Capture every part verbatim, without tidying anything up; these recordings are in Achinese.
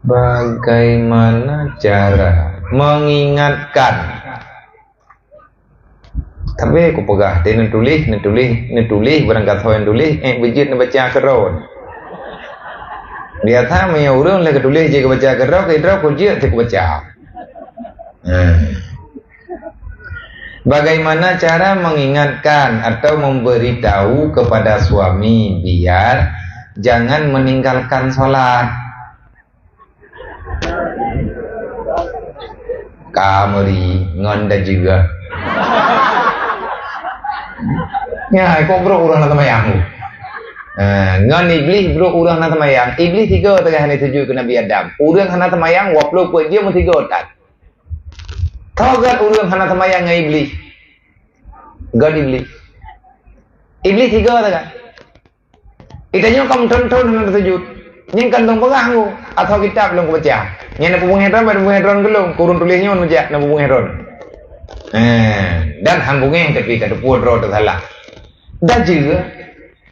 Bagaimana cara mengingatkan? Tapi kupeugah, neutuléh, neutuléh, neutuléh, barang gasoe neutuléh, eh, beujeuet neubaca keudroe. Biasa meunyoe ureuëng lheueh geutuléh jeuet geubaca keudroe, keudroe kujeuet teuh kubaca. Nah. Bagaimana cara mengingatkan atau memberitahu kepada suami biar jangan meninggalkan sholat? Ka meuri ngon dajeuga. Nyan, kok brok ureuëng hana seumayang? Ha, ngon Iblih brok ureuëng hana seumayang. Iblih tiga teugah hana sujud keu Nabi Adam. Ureuëng hana seumayang, waploh peuet jeuem tiga that. Tho gét ureuëng hana seumayang ngon Iblih. Gét Iblih. Iblih tiga teugah. Geutanyoe ka meuthon-thon hana teusujut. Nyan kan lôn peugah ngku, atau kitab lôn kubaca. Nyan na peubungéh droe, na peubungéh droe keu lôn, kureueng tuléh nyoe meujak na peubungéh droe. Eh, dan han bungéh tapi ka teupeue droe teusalah. Dajeuga,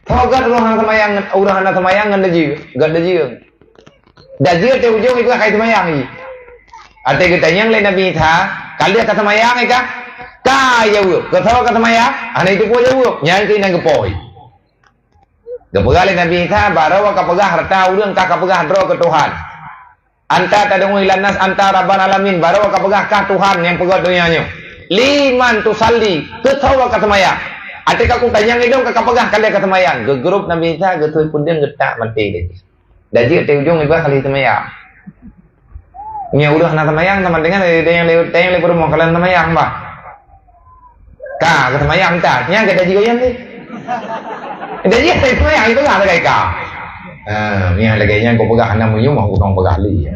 tho gét ureuëng hana seumayang, ureuëng hana seumayang ngon dajeuga, gét dajeuga. Dajeuga teuh ujong ipeugah ka seumayang jih. Até geutanyong lé Nabi Isa, "Ka lheueh ka seumayang kah?" "Ka," jaweueb. "Keu soe ka seumayang?" Hana jiteupeue jaweueb. Nyan keuh nyang geupôi. Geupeugah lé Nabi Isa, "Barô ka peugah hareuta ureuëng ka, ka peugah droe keu Tuhan. Anta tad'u ilan nas anta rabbal alamin, barô ka peugah kah Tuhan nyang peugét donya nyoe. Liman tusalli, keu soe ka seumayang?" Até ka kutanyong idong ka, ka peugah ka lheueh ka seumayang. Geugrôp Nabi Isa, geutôi peudeueng geutak maté lé. Dajeuga teuh ujong ipeugah ka lheueh seumayang. Nyan ureuëng hana seumayang sama dengan ada yang lewat, ada yang lewat rumah kalian seumayang bah. Ka, ka seumayang ta. Nyan ka dajeuga nyan deh. Dajeuga teuh seumayang ipeugah lagée ka. Ha, nyan lagée nyan kau peugah hana meuyuem, aku tong peugah lé.